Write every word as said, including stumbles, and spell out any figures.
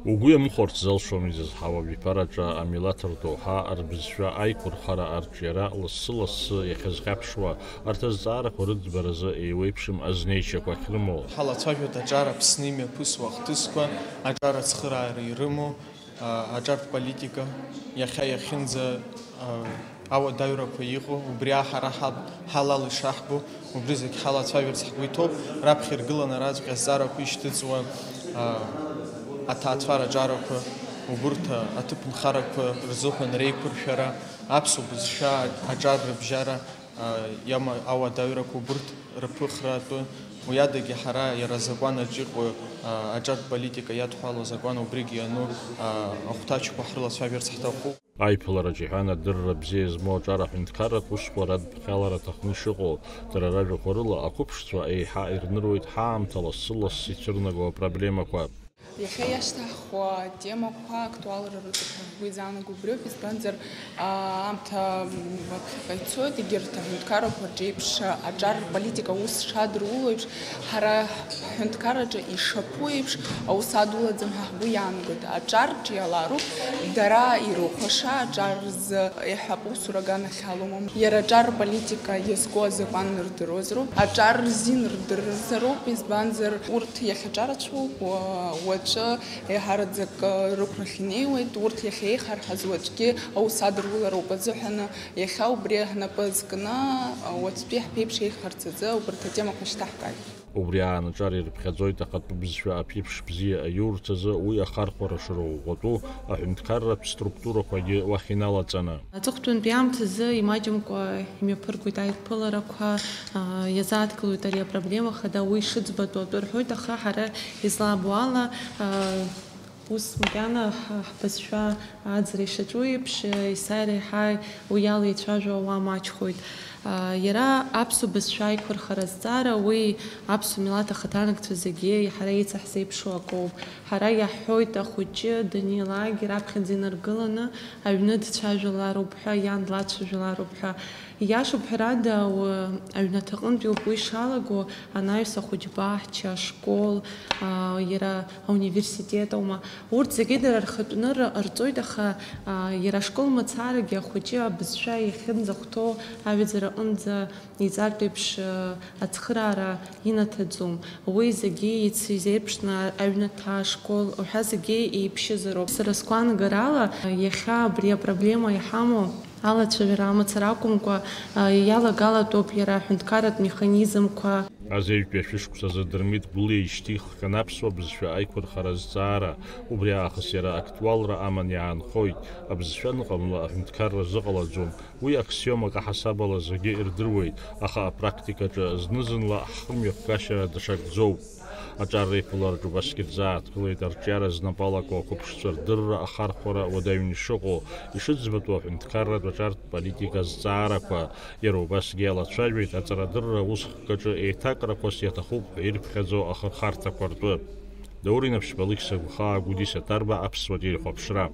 Угәы иамыхәарц залшом изызҳауа абиԥараҿы амилаҭ рдоуҳа, рбызшәа аиқәырхара, арҿиара лассы-лассы иахьазхьаԥшуа, арҭ азҵаарақәа рыӡбаразы еиуеиԥшым азнеишьақәа ахьрымоу. Ҳалацәажәоит аҿар Аԥсны имҩаԥысуа ахҭысқәа, аҿар ацхыраара ирымоу, а, аҿартә политика, иахьа иахьынӡа, а, ауадаҩрақәа иҟоу, убри аҳара ҳаб-, ҳалал ишаҳбо, убри зегь ҳалацәажәарц ҳгәы иҭоуп. Раԥхьа иргыланы араҵәҟьа азҵаарақәа ишьҭыҵуа, а, аҭаацәара аҿарақәа, убырҭ аҭыԥ нхарақәа рзыҳәан реиқәыршәара, аԥсуа бызшәа аҿар рыбжьара, а, иама-, ауадаҩрақәа убырҭ рыԥыхра атәы, уи адагьы ҳара иара азакәан аҿы иҟоу, а, аҿартә политика иадҳәало азакәан убригь иану, а, ахәҭаҷқәа ҳрылацәажәарц ҳҭахуп. Аиԥылараҿы иҳәан, адырра бзиа змоу аҿар аҳәынҭқарратә усқәа радԥхьалара аҭахны ишыҟоу, дара ражәақәа рыла, ақәыԥшцәа еиҳа ирныруеит ҳаамҭа лассы-ласс ицәырнаго апроблемақәа. Иахьа иашьҭаҳхуа атемақәа актуалра рыҵоуп ҳәа ҳгәы изаанаго убриоуп, избанзар, аамҭа, м, аԥхьаҟа ицоит, егьырҭ аҳәынҭқаррақәа рҿы еиԥш аҿар рполитика аус шадыруло еиԥш, ҳара ҳҳәынҭқарраҿы ишаԥу еиԥш аус адулаӡам ҳәа ҳгәы иаанагоит. Аҿар ҿиалароуп, дара ирыхәаша аҿар рзы еиҳа усура аганахьала умам. Иара аҿар рполитика иазку азакәан рдыруазароуп, аҿар рзин рдырзароуп, избанзар, урҭ иахьаҿарацәоу, уа-, уаҵәы еиҳараӡак рықәрахь инеиуеит, урҭ иахьа еихарҳаз уаҵәгьы аус адырулароуп азыҳәан, иахьа убри ҳнапы зкны, уаҵәтәи ҳԥеиԥш еиӷьхарц азы убарҭ атемақәа шьҭаҳкааит. Убри аан аҿар ирыԥхьаӡоит ахатәы бызшәа аԥеиԥш бзиа аиурц азы уи ахархәара шырӷәӷәатәу аҳәынҭқарратә структурақәагьы уахь иналаҵаны. Аҵыхәтәантәи аамҭазы имаҷымкәа имҩаԥыргоит аиԥыларақәа, аа, иазааҭгылоит ари апроблема хада, уи шыӡбатәу атәы рҳәоит, аха ҳара излаабо ала, аа, ус макьана ҳ-, ҳбызшәа ааӡара ишаҿу еиԥш, есааира еиҳа уи ала ицәажәо ауаа маҷхоит. Иара аԥсуа бызшәа аиқәырхара азҵаара, уи аԥсуа милаҭ ахаҭанакцәа зегьы ҳара еицаҳзеиԥшу акоуп. Ҳара иаҳҳәоит, ахәыҷы данилагьы раԥхьаӡа инаргыланы аҩны дцәажәалароуп ҳәа, иан длацәажәалароуп ҳәа. Ииашоуп, ҳәарада, ауа-, аҩнаҭаҟынтәиоуп уи шалаго, анаҩс ахәыҷбаҳча, ашкол, аа, иара ауниверситет аума. Урҭ зегьы дара рхатәнырра ҟарҵоит, аха, аа, иара ашкол мацарагьы ахәыҷы абызшәа иахьынӡахәҭоу аҩаӡара аҟынӡа иҵартә еиԥш, аа, ацхыраара инаҭаӡом. Уи зегьы ицизеиԥшны аҩнаҭа, ашкол уҳәа зегьы еиԥшьызароуп. Сара сгәаанагарала, иахьа абри апроблема иҳамоу алацәажәара амацара акәымкәа, иалагалатәуп иара аҳәынҭқарратә механизмқәа. Азеижәтәи ашәышықәсазы Дырмит Гәлиа ишьҭиххьан аԥсуа бызшәа аиқәырхара азҵаара. Убри аахыс иара актуалра аман иаанхоит. Абызшәа аныҟамла, аҳәынҭқарра зыҟалаӡом. Уи аксиомак аҳасабала зегьы ирдыруеит, аха апрактикаҿы зны-зынла ҳхымҩаԥгашьара даҽакӡоуп. Аҿар реиԥылараҿы убасгьы рзааҭгылеит арҿиара знапы алаку ақәыԥшцәа рдырра ахархәара уадаҩны ишыҟоу, ишыӡбатәу аҳәынҭқарратә аҿартә политика азҵаарақәа. Иара убасгьы иалацәажәеит аҵарадырра аусхкаҿы еиҭакрақәас иаҭахуп ҳәа ирԥхьаӡо ахырхарҭақәа ртәы. Даур Инаԥшьба, Алықьса Гәхаа, Гәдиса Ҭарба, Аԥсуа телехәаԥшра.